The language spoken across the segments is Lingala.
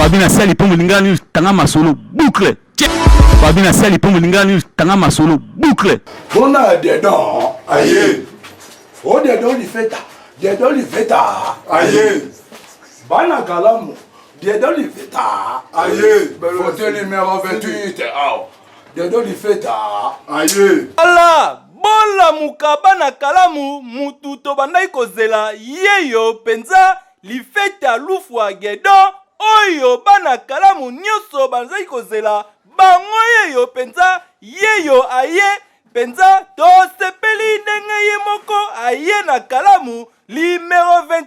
Babi na sali pombo lingala news tanga masolo boucle. Babi na sali pombo lingala news tanga masolo boucle. Bona dedon aye. O dedon lifeta, dedon lifeta aye. Bana kalamu, dedon lifeta aye. Vote numéro 28 aw. Dedon lifeta aye. Ala bolamuka bana kalamu mutu tobandaki kozela yeyo penza Lifeta Lufwa Guedon oyo bana kalamu nioso bazali kozela bango yeyo penza yeyo aye penza tosepeli ndenge ye moko aye na kalamu limero 28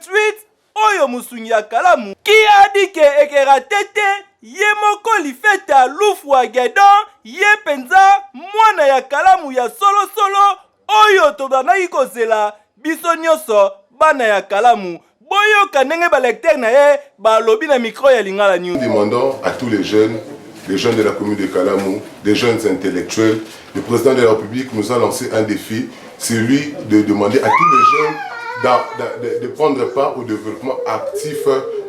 oyo mosungi ya kalamu qui a dit que eke rate te ye moko Lifeta Lufwa Guedon ye penza mwana ya kalamu ya solo solo Oyo tobandaki kozela biso nioso bana ya kalamu boyoka ndenge ba lecteurs na ye balobi na micro ya Lingala News. Nous demandons à tous les jeunes, les jeunes de la commune de Kalamu, des jeunes intellectuels, le président de la République nous a lancé un défi, celui de demander à tous les jeunes de, de, de prendre part au développement actif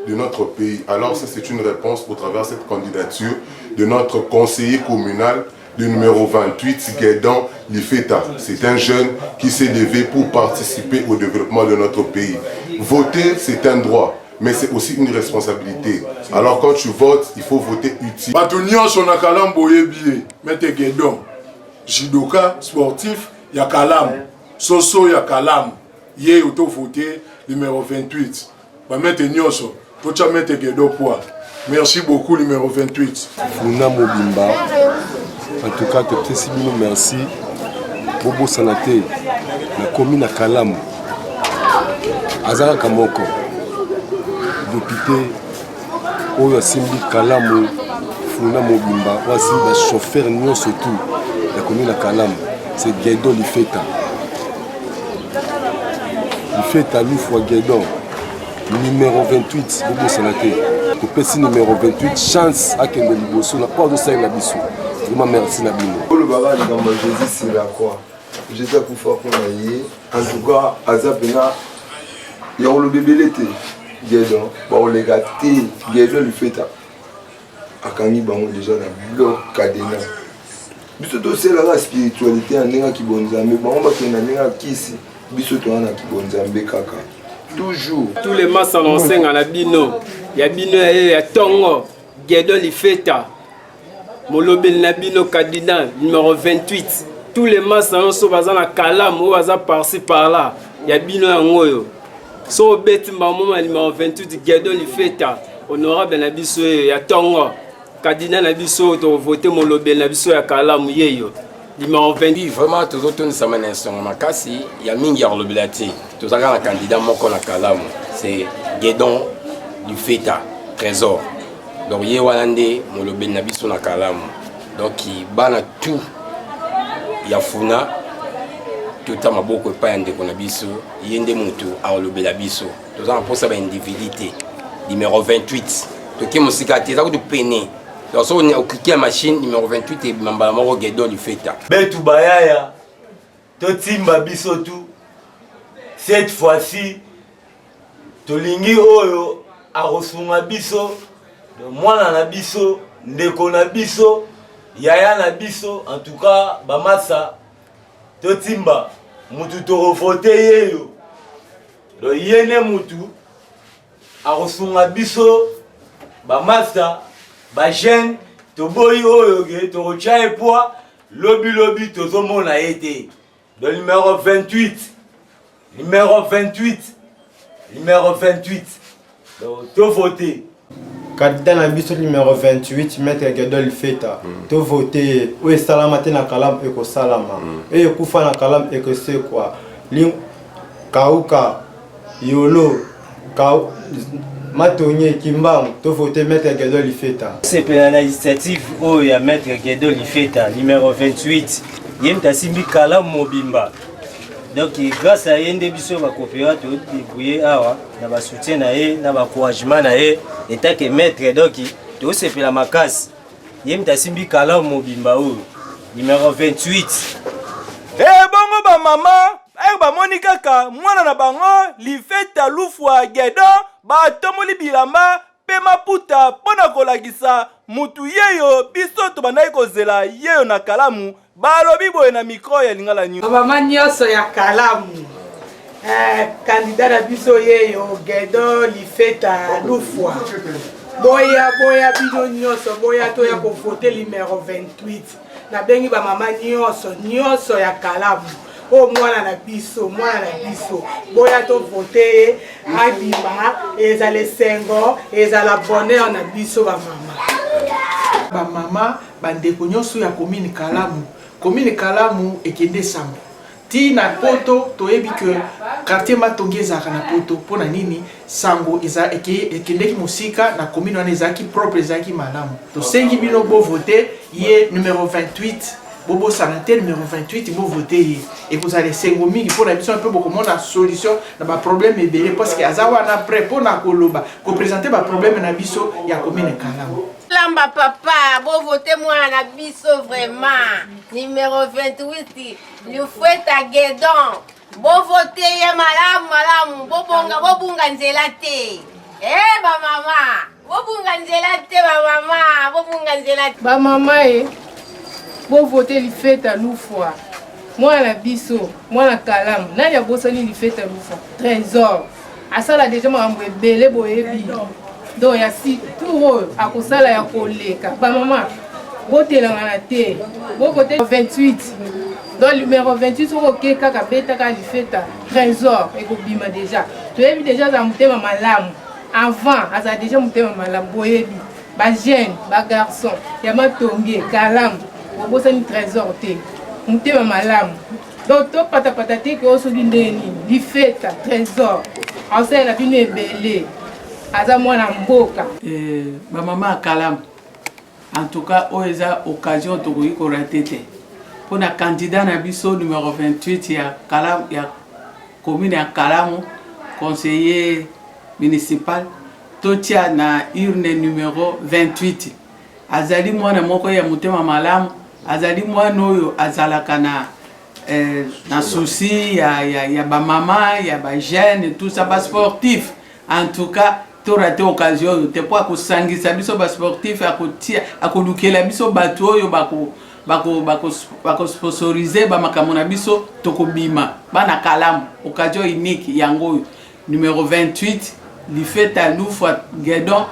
de notre pays. Alors ça c'est une réponse au travers cette candidature de notre conseiller communal le numéro 28, Guédan Lifeta. C'est un jeune qui s'est levé pour participer au développement de notre pays. Voter, c'est un droit mais c'est aussi une responsabilité. Alors quand tu votes, il faut voter utile. Bato nyonso na Kalamu boyebi ye, Maître Guédon, judoka sportif ya Kalamu, soso ya Kalamu, ye oto voter numéro 28. Ba maître nyonso totia maître Guedo poids. Merci beaucoup numéro 28. Funa mobimba en tout cas topesi bino merci bobosana te nakomi na kalamu aza kaka moko depute oyo asimbi kalamu funa mobimba oyo asimbi bachauffeur nyonso tout nakomi na kalamu c'est Guedo Lifeta Lifeta Lufwa Guedon numéro 28 bobosana te topesi numéro 28 chance akende liboso na oyo azosalela biso vraiment merci na bino olobaka likambo ya jésus sur la croix jésus akufa mpo na ye en tout cas aza mpena ya koloba ebele te guedon bakoleka te guedon lifeta akangi bango deja na bloc cadena biso toselaka spiritualité ya ndenge ya kibonzambe bango bakende na ndenge ya kisi biso toza na kibonzambe kaka toujours tous les masala osenga na bino ya bino ya ye ya tongo gedo lifeta molobeli na bino cardinal numero 28 tous les masa nyonso baza na kalamu oyo baza parci par là ya bino yango oyo so obeti mbamoma numero 28 gedo lifeta honorable na biso oyo ya tongo Cardinal na biso tovote molobeli na biso ya kalamu yeyo numéro 20. Vraiment tozotondisama na esengo makasi ya mingi ya kolobela te toza kaka na candidat moko na kalamu c'est Guédon du Feta Trésor donc ye wana nde molobeli na biso na kalamu donc bana tout ya funa tota maboko epai ya ndeko na biso ye nde motu akolobela biso toza na mposa ba individu te numéro 28 toke mosika te eza kutu pene donc soki oklike ya machine numéro 28 ebima mbala moko gedo lifeta betu bayaya totimba biso tu cette fois-ci tolingi oyo akosunga biso mwana na biso ndeko na biso yaya na biso en tout cas bamasa totimba mutu tokovote yeyo Donc ye nde mutu akosunga biso ba masta ba jeune toboyi oyo ke tokotya ye poids lobi lobi tozomona ye te donc numero 28 numero 28 numero 28 donc tovote Candidat na biso numero 28 maître Gedol Feta mm. to vote ye oyo esalama te na kalamu ekosalama mm. oyo ekufa na kalamu ekosekwa kauka yolo kau, matonye kimbangu to vote maître Gedol Lifeta sepela na initiative oyo ya maître Gedol Lifeta numero 28 ye moto asimbi kalamu mobimba donc grâce à ye nde biso bakopera todebrouille awa na ba soutien na ye na ba encouragement na ye etant que maître donc tosepela makasi ye moto asimbi kalamu mobimba oyo numero 28 ebongo bamama ere bamoni kaka mwana na bango lifeta lufwa gedon batomboli bilamba. mpe maputa mpo na kolakisa mutu yeyo biso tobandaki kozela yeyo na Kalamu. Balobi boye na micro ya Lingala News. Bamama nyonso ya Kalamu, eh, kandida na biso yeyo Gedo Lifeta Lufwa, boya boya bino nyonso boya toya kovote numero 28. Nabengi bamama nyonso nyonso ya Kalamu, oyo mwana na biso, mwana na biso, boya tovote ye abima, ezala esengo, ezala bonheur na biso bamama. Bamama, bandeko nyonso ya commune Kalamu, commune Kalamu ekende sango ti na poto. Toyebi ke quartier Matongi ezalaka na poto. Mpo na nini sango eza ekendeki mosika na commune wana? Ezalaki propre, ezalaki malamu. Tosengi bino bovote ye numero 28. Bobosana te, numero 28, bovote ye. Ekozala esengo mingi mpo na biso mpe bokomona solution na baproblème ebele, parce que aza wana prêt mpo na koloba, koprésenter baproblème na biso ya commune Kalamu. Lamba papa, bovote mwana na biso vraiment numero 28, Lufweta Guedon. Bovote ye malamu malamu, bobonga bobunga nzela te. Eh bamama, bobunga nzela te bamama, bobunga nzela te. Bamama e, bovote Lifeta Lufwa, mwana na biso, mwana Kalamu. Nani abosani Lifeta Lufwa Trésor? Asala deja makambo ebele, boyebi. Donc ya si tour oyo akosala ya koleka. Bamama, botelangana te, bovote 28. Donc numero 28, soki oke kaka betaka Lifeta Trésor, ekobima deja. Toyebi deja azala motema malamu, avant azala deja motema malamu. Boyebi bajeune, bagarçon ya Matonge Kalamu, bobosani Trésor te, motema malamu. Donc topatapata te ke soki ndenge nini, Lifeta Trésor aosalela bino ebele, aza mwana mboka. Bamama ya Kalamu, en tout cas oyo eza occasion tokoki korater te mpona candidat na biso numero 28 ya Kalamu, ya commune ya Kalamu, conseiller municipal. Totia na urne numero 28. Azali mwana moko ya motema malamu, azali mwana oyo azalaka na souci ya bamama, ya bajeune, tout ça, basportif. En tout cas torater occasion oyo te, mpo akosangisa biso basportif, akotia, akolukela biso bato oyo bakosponsoriser bamakambo na biso. Tokobima bana Kalamu. Occasion unique yango oyo, numero 28, Lifeta Lufwa Guedon.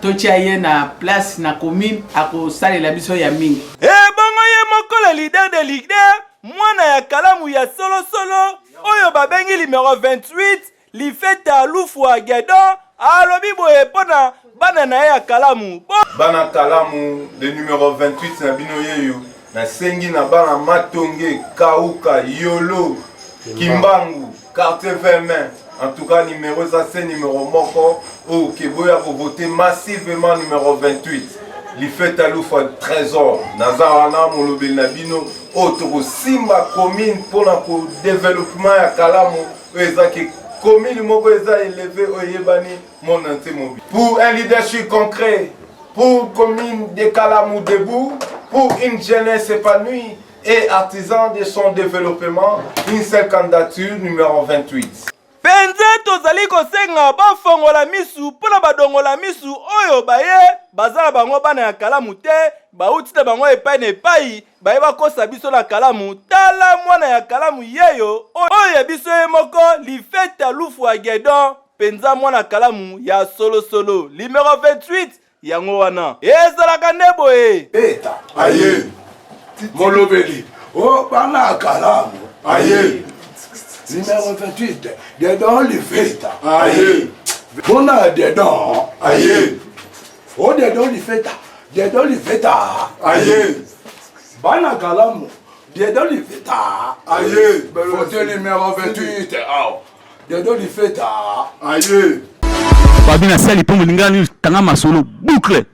Totia ye na place na commune, akosalela biso ya mingi. Ebongo ye moko le leader de leader, mwana ya Kalamu ya solosolo, oyo babengi numero 28, Lifeta Lufwa Guedon, alobi boye mpo na bana na ye ya Kalamu. Bana Kalamu, le numéro 28 na bino yeyo. Nasengi na bana Matonge, Kauka, Yolo, Kimbangu, quartier 20 mai, en tout cas numéro eza se numéro moko oyo ke boya kovote massivement numéro 28, Lifeta Lufa Trésor. Naza wana molobeli na bino oyo tokosimba commune mpona kodéveloppement ya Kalamu, oyo eza ke commune moko eza élevé, oyo eyebani monde entier mobile. Pour un leadership concret, pour commune de Kalamu debout, pour une jeunesse épanouie et artisan de son développement, une seule candidature, numéro 28. Mpenza tozali kosenga bafongola misu mpo na badongola misu oyo baye baza na bango bana ya Kalamu te, bauti na bango epai na epai, baye bakosa biso na Kalamu. Tala mwana ya Kalamu yeyo, oyo ya biso ye moko, Lifeta Lufu ya Guedon, mpenza mwana Kalamu ya solosolo. Numero 28 yango wana, ezalaka nde boye. Beta aye molobeli o bana Kalamu aye numéro 28, Dedon Lifeta aye mpona Dedon aye o Dedon Lifeta, Dedon Lifeta aye bana Kalamu, Dedon Lifeta aye vote numéro 28 awa, Dedon Lifeta aye. Babi na sali mpo molingani tanga masolo boucle.